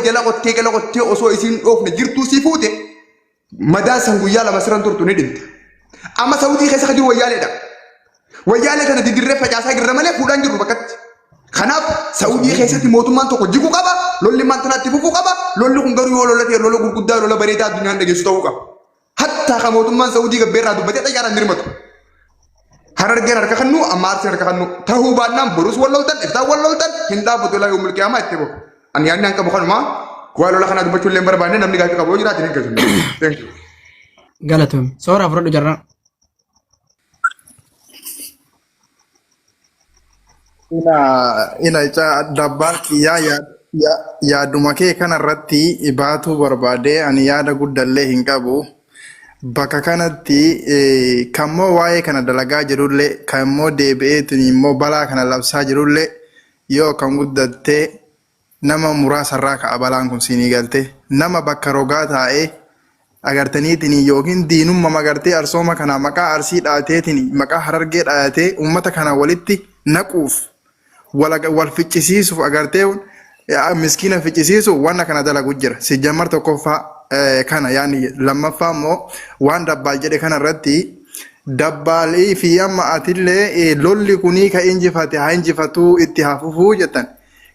jala qottee jala qottee osoo isiin dhoofne jirtuu si fuute madaan san guyyaa 2 sirran turtu ni dhimta. Amma Saudii keessa kan jiru wayyaaleedha. Wayyaalee kana didirree facaasaa jirra malee fuudhaan jirru bakkatti. Kanaaf Saudii keessatti mootummaan tokko jiguu qaba, lolli maantanaatti fufuu qaba, lolli kun garuu yoo lola ta'e lola gurguddaa lola bareedaa addunyaan dhageessu ta'uu qaba. Hattaa kan mootummaan Saudii gabbeerraa dubbatee xayyaaraan dirmatu. Harargeen harka kannu amma Arsiin harka kannu tahuu baannaan borus wal loltan iftaan wal loltan hin dhaabbatu ilaa yoomil qiyaamaa itti bofu. Ani yaadni an qabu kanuma waa lola kanaa dubbachuu illee hin barbaanne namni gaaffii qabu yoo jiraate hin keessummaa. Thank you. Galatoomi. Sooraa fudhadhu jarraa. Ina ina ica dabbaan kiyyaa yaaduma kee kanarratti baatuu barbaade ani yaada guddallee hin qabu. Bakka kanatti kammoo waa'ee kana dalagaa jirullee kan immoo deebi'eetiin immoo balaa kana labsaa jirullee yoo kan guddattee nama muraasarraa ka'a balaan kun siinii galte nama bakka rogaa taa'ee agartaniitiin yookiin diinumma agartee arsooma kana maqaa arsii dhaateetiin maqaa harargee dhaatee ummata kana walitti naquuf wal ficcisiisuuf agartee miskiina ficcisiisuuf wanna kana dalagu jira. Sijjammar tokkoffaa kana yaani lammaffaa immoo waan dabbaal jedhe kana irratti dabbaalii fi amma atillee lolli kunii ka injifate haa injifatuu itti haa fufuu jettan.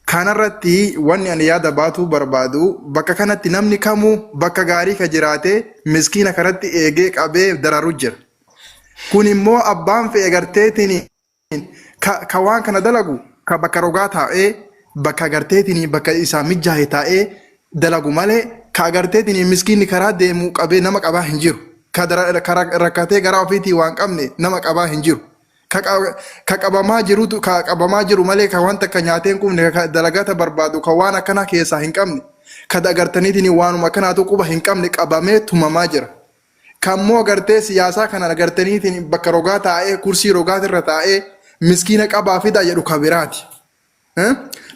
Kanarratti wanni ani yaada baatuu barbaadu bakka kanatti namni kamuu bakka gaarii ka jiraate miskiina kanatti eegee qabee dararu jira. Kun immoo abbaan fe'e garteetiin ka waan kana dalagu ka bakka rogaa taa'ee bakka garteetiin bakka isaa mijjaahe taa'ee dalagu malee ka agarteetiin miskiinni karaa deemu qabee nama qabaa hin jiru. Ka rakkatee garaa ofiitii waan qabne nama qabaa hin jiru. Ka qabamaa jirutu ka qabamaa jiru malee ka wanta akka nyaatee hin quufne ka dalagata barbaadu ka waan akkanaa keessaa hin qabne ka agartaniitiin waanuma akkanaatu quba hin qabne qabamee tumamaa jira. Kammoo agartee siyaasaa kana agartaniitiin bakka rogaa taa'ee kursii rogaatirra taa'ee miskiina qabaa fidaa jedhu ka biraati.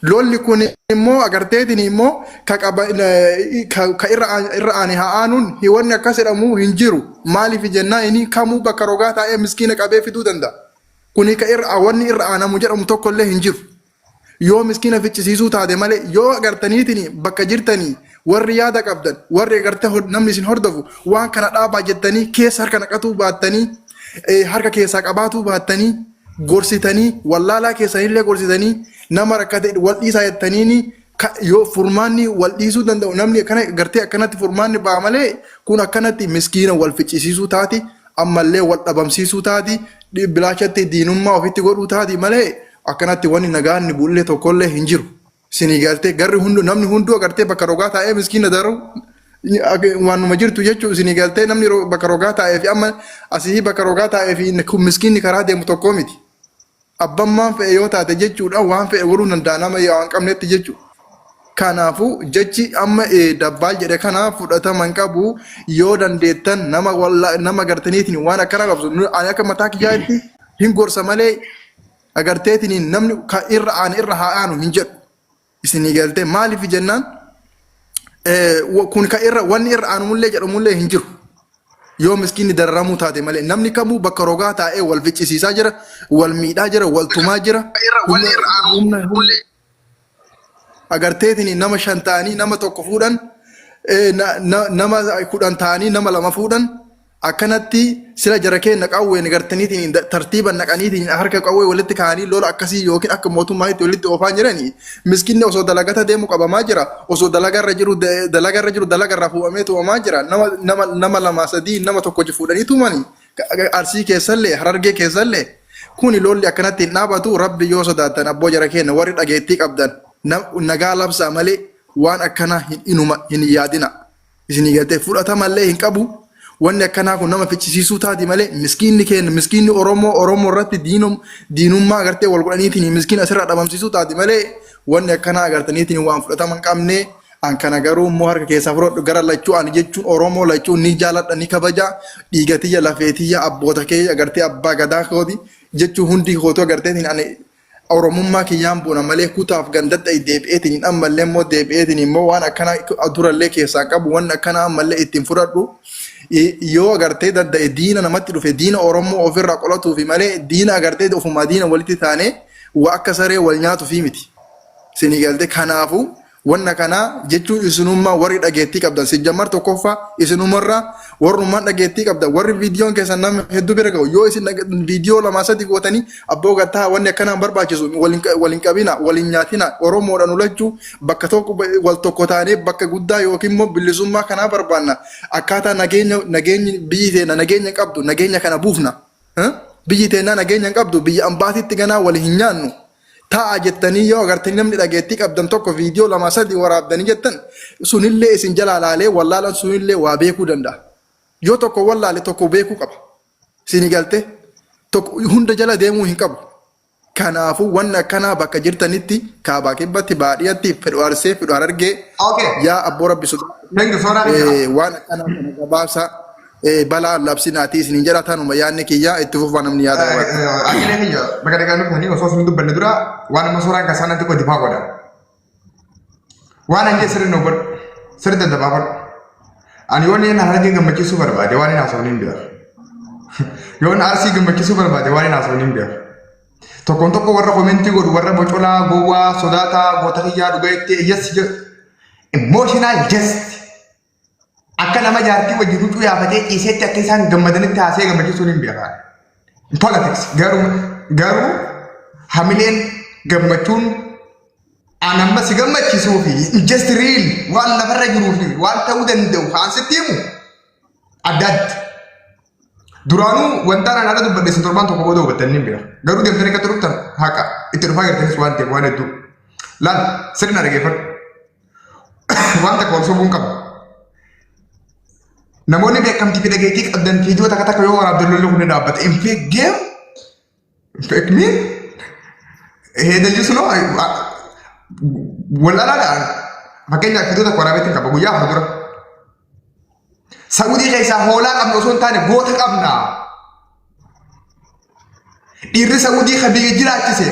Lolli kun immoo agarteetiin immoo ka qaba ka irra aane haa aanuun wanni akkas jedhamu hin jiru. Maaliif jennaa inni kamuu bakka rogaa taa'ee miskiina qabee fiduu danda'a. Kuni ka irra wanni irra aanamu jedhamu tokko illee hin jiru. Yoo miskiina ficcisiisuu taate malee yoo agartaniitiin bakka jirtanii warri yaada qabdan warri agartee namni isin hordofu waan kana dhaabaa jettanii keessa harka naqatuu baattanii harka keessaa qabaatuu baattanii gorsitanii wallaalaa keessanillee gorsitanii nama rakkate wal dhiisaa jettaniini yoo furmaanni wal dhiisuu danda'u namni akkana gartee akkanatti furmaanni ba'a malee kun akkanatti miskiina wal ficcisiisuu taati ammallee wal dhabamsiisuu taati bilaashatti diinummaa ofitti godhuu taati malee akkanatti wanni nagaan bu'ullee tokkollee hin jiru. Isinii galtee garri hundu namni hunduu agartee bakka rogaa taa'ee miskiina daruu waanuma jirtu jechuu isinii galtee namni bakka rogaa taa'ee fi amma asii bakka rogaa taa'ee fi miskiinni karaa deemu tokko miti. Abban maan fe'e yoo taate jechuudha waan fe'e godhuu danda'a nama yaa waan qabnetti jechuudha. Kanaafuu jechi amma dabbaal jedhe kana fudhatama hin qabu yoo dandeettan nama nama gartaniitiin waan akkana qabsu ani akka mataa kiyyaatti hin gorsa malee agarteetiniin namni ka irra aane irra haa aanu hin jedhu isinii galtee maaliif jennaan kun ka irra wanni irra aanumullee jedhamullee hin jiru. Yoo miskiinni dararamuu taate malee namni kamuu bakka rogaa taa'ee wal ficcisiisaa jira, wal miidhaa jira, wal tumaa jira. Humna humna agarteetiniin nama 5 ta'anii nama tokko fuudhan nama 10 ta'anii nama 2 fuudhan akkanatti sila jara keenya qawween gartaniitiin tartiiban naqaniitiin harka qawwee walitti kaa'anii lola akkasii yookiin akka mootummaatti walitti oofaa jiranii miskinni osoo dalagata deemu qabamaa jira osoo dalagarra jiru dalagarra jiru dalagarraa fuudhamee tumamaa jira nama nama nama 2 3 nama tokko fuudhanii tumanii Arsii keessallee Harargee keessallee kuni lolli akkanatti hin dhaabatu rabbi yoo sodaattan abboo jara keenya warri dhageettii qabdan nagaa labsaa malee waan akkanaa hin inuma hin yaadina isinii galtee fudhatamallee hin qabu wanni akkanaa kun nama ficcisiisuu taati malee miskiinni keenya miskiinni Oromoo Oromoo irratti diinummaa agartee wal godhaniitiin miskiin asirraa dhabamsiisuu taati malee wanni akkanaa agartaniitiin waan fudhatama hin qabne An kana garuu immoo harka keessaa fudhadhu gara lachuu ani jechuun Oromoo lachuu ni jaaladha ni kabaja dhiiga tiyya lafee tiyya abboota kee agartee abbaa gadaa kooti jechuu hundi kootu agarteetiin ani Oromummaa kiyyaan boona malee kutaaf gandadha deebi'eetiin ammallee immoo deebi'eetiin immoo waan akkana durallee keessaa qabu wanni akkana ammallee ittiin fudhadhu yoo agartee danda'e diina namatti dhufe diina Oromoo ofirraa qolatuufi malee diina agartee ofumaa diina walitti taanee waa akka saree wal nyaatuufi miti. Isinii galte kanaafuu Wanna kana jechuun isinummaa warri dhageettii qabdan sijjammar tokkoffaa isinumarraa warrummaan dhageettii qabdan warri viidiyoon keessan nama hedduu bira ga'u yoo isin viidiyoo lamaa sadi gootanii abboo gattaa wanni akkanaan barbaachisu waliin qabina waliin nyaatina Oromoodhaan ulachuu bakka tokko wal tokko taanee bakka guddaa yookiin immoo bilisummaa kanaa barbaanna akkaataa nageenya nageenyi biyyi teenya nageenya qabdu nageenya kana buufna. Biyyi teenya nageenya hin qabdu biyya ambaatitti ganaa wal hin nyaannu. Ta'a jettanii yoo agartanii namni dhageettii qabdan tokko viidiyoo lama sadi waraabdanii jettan sunillee isin jalaa laalee wallaalan sunillee waa beekuu danda'a. Yoo tokko wallaale tokko beekuu qaba. Isinii galte tokko hunda jala deemuu hin qabu. Kanaafuu wanni akkanaa bakka jirtanitti kaabaa kibbatti baadiyyaatti fedhu arsee fedhu harargee yaa abboo rabbi sodaa Thank you, sooraan jira. waan akkanaa kana gabaabsa balaa labsinaatii isiniin jedha tanuma yaadni kiyyaa itti fufaa namni yaada qabaate. Akilee kiyya bakka dhagaan dhuftanii osoo isin dubbanne dura waan amma suuraan kan isaan xiqqoo difaa godha. Waan an jee sirri nu godhu sirri daddabaa godhu. Ani yoon inni harargee gammachiisuu barbaade waan hin haasofne hin beeku. Yoon arsii gammachiisuu barbaade waan hin haasofne hin beeku. Tokkoon tokko warra komentii godhu warra bocolaa gowwaa sodaataa goota kiyyaa dhugaa itti eeyyas jedhu. Emotional just akka nama jaartii wajjin huccuu yaafatee ciiseetti akka isaan gammadanitti haasee gammachiisuun hin beekaa. Politics garuu hamileen gammachuun an amma si gammachiisuu fi just real waan lafarra jiruu fi waan ta'uu danda'u kaan sitti himu adda adda. Duraanuu wanta anaan haadha dubbadhe isin torbaan tokko booda hubattan ni beeka. Garuu deemtanii akka dhuftan haqa itti dhufaa jirtanis waan ta'eef waan hedduu. Laal sirna dhageeffadhu. Waan takka wal sobuun qaba. Namoonni beekamtii fi dhageettii qabdan viidiyoo takka takka yoo waraabdan lolli kun ni dhaabbata. In fake game, in fake me, heeda jisu no, wal dhalaadhaan fakkeenyaaf viidiyoo takka waraabeetti qaba guyyaa 4 dura. Saudii keessaa hoolaa qabna osoo hin taane goota qabna. Dhiirri Saudii ka biyya jiraachise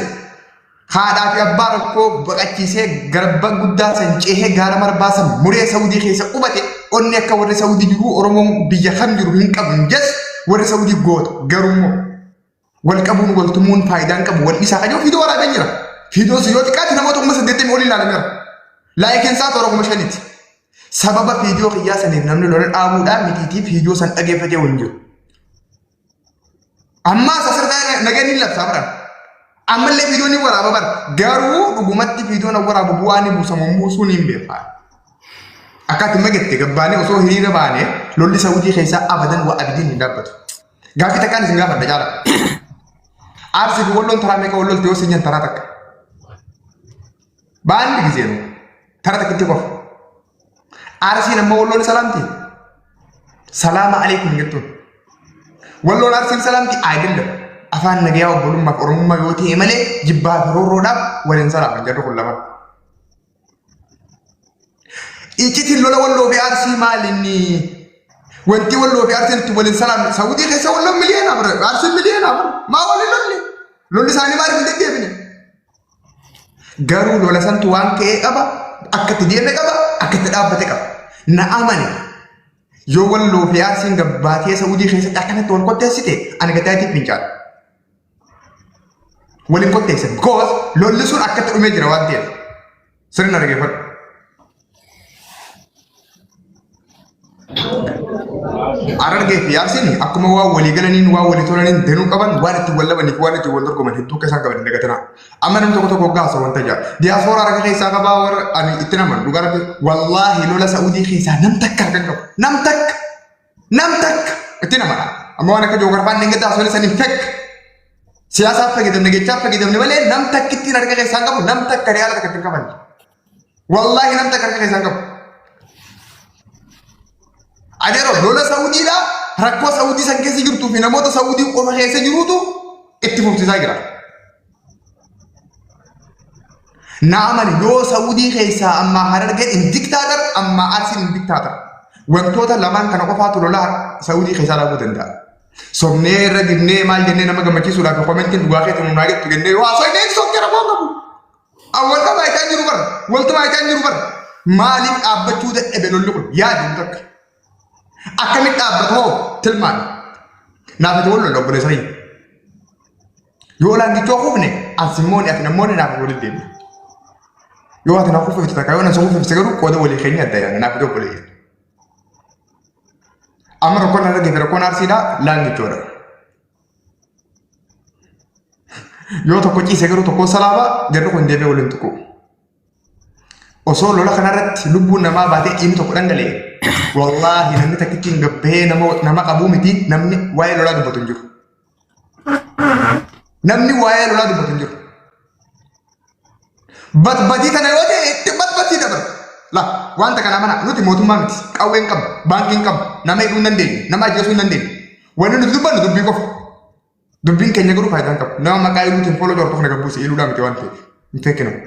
haadhaa fi abbaa rakkoo baqachiisee garba guddaa san ceehee gaara marbaa san muree Saudii keessa qubate onni akka warri Saudii jiru Oromoon biyya kam jiru hin qabu hin jes warri Saudii goota garuu immoo wal qabuun wal tumuun faayidaan qabu wal dhiisaa kan jiru fiidoo waraabee jira. Fiidoon sun yoo xiqqaate namoota 80,000 olii ilaalameera. Laayikiin isaa toora 5,000ti. Sababa fiidiyoo kiyyaa saniif namni lola dhaabuudhaan mitiitii fiidiyoo san dhageeffatee hin jiru. Ammaas asirraa nageen hin labsaa baran. Ammallee fiidiyoon ni waraaba bara. Garuu dhugumatti fiidiyoon waraabu bu'aa ni buusamu buusuun hin beekaa. Akka ati magette gabbaanee osoo hiriira baanee lolli Saudii keessaa abadan waa abidiin hin dhaabbatu. Gaaffii takkaan isin gaafadha caala. Arsii fi walloon taraa meeqa wal lolte yoo isin taraa takka. Baanni gizeenu tara takkitti qofa. Arsiin ammoo walloon salaamti. Salaama alaikum jettuun. Walloon arsiin salaamti ayidillam. Afaan nagayaa obbolummaaf oromummaa yoo ta'e malee jibbaa fi roorroodhaaf waliin salaaman jedhu kun lamaan. Iccitiin lola walloo fi arsii maali inni? Wanti walloo fi arsiin itti waliin salaamne Saawudii keessa walloon miliyoona 4 arsiin miliyoona 4 maa waliin lolli? Lolli isaanii maaliif hin deddeebine? Garuu lola santu waan ka'ee qaba, akka itti deeme qaba, akka itti dhaabbate qaba. Na amane yoo walloo fi arsiin gabbaatee Saawudii keessatti akkanatti wal qotteessite ani gataatiif fincaadha. Waliin qotteessan. Because lolli sun akkatti dhumee jira waan ta'eef. Sirna dhaggeeffadhu. Harargee fi Arsiin akkuma waan walii galaniin waan walii tolaniin danuu qaban waan ittiin wal dhabanii fi waan ittiin wal dorgoman hedduu akka isaan qaban hin dagatinaa. Amma namni tokko tokko gaasa wanta jaa. Diyaaspooraa harka keessaa qabaa warra ani itti naman dhugaa rabbi wallaahi lola Sa'uudii keessaa nam takka harka hin qabu. Nam takka. Nam takka itti namana. Amma waan akka joogaraafaan hin gaddaa osoo saniin fekk. Siyaasaaf fayyadamne jechaaf fayyadamne malee nam takkittiin harka keessaa hin qabu nam takka riyaala takka ittiin qaban. Wallaahi nam takka harka keessaa hin qabu. Adeero lola Saudiidha rakkoo Saudii san keessa jirtuu fi namoota Saudii qofa keessa jiruutu itti fufsiisaa jira. Na amani yoo Saudii keessaa ammaa Harargeen hin diktaatar ammaa Arsiin hin diktaatar. Wantoota lamaan kana qofaatu lola Saudii keessaa dhaabuu danda'a. Sobnee irra dibnee maal jennee nama gammachiisuudhaaf komentiin dhugaa keetti nu jettu jennee yoo haasofne inni sokkee rakkoo qabu. Awwalta maayitaan jiru bara. Walta maayitaan jiru bara. Maaliif dhaabbachuu dadhabe lolli kun? Yaadi nu takka. Akkamitti dhaabbata hoo tilmaami. Naaf ati wal lolla obboleessa kiyya. Yoo laangichoo kuufne ansimmoonni ati namoonni naaf walitti deemna. Yoo ati na kuffifte takka yoo na si kuffifte garuu qooda walii keenya adda yaana naaf obboleeyyan. Amma rakkoon irra geesse rakkoon Arsiidhaa laan jechuudha. Yoo tokko ciise garuu tokko salaaba jarri kun deebi'ee waliin tuqu. Osoo lola kanarratti lubbuun namaa baatee dhiigni tokko dhangala'e wallaahi namni takkichi hin gabbahee nama qabuu miti, namni waa'ee lolaa dubbatu hin jiru. Namni waa'ee lolaa dubbatu hin jiru. Batbatii kana yoo ta'e itti batbatii dabala. La wanta kana mana nuti mootummaa miti, qawwee hin qabnu, baankii hin qabnu, nama hidhuu hin dandeenyu, nama ajjeesuu hin dandeenyu. Wanni nuti dubbannu dubbii qofa. Dubbiin keenya garuu faayidaa hin qabu. Nama maqaa iluutiin follow godhu qofa na gabbuuse, iluudhaa miti waan ta'eef. Hin feekinamu.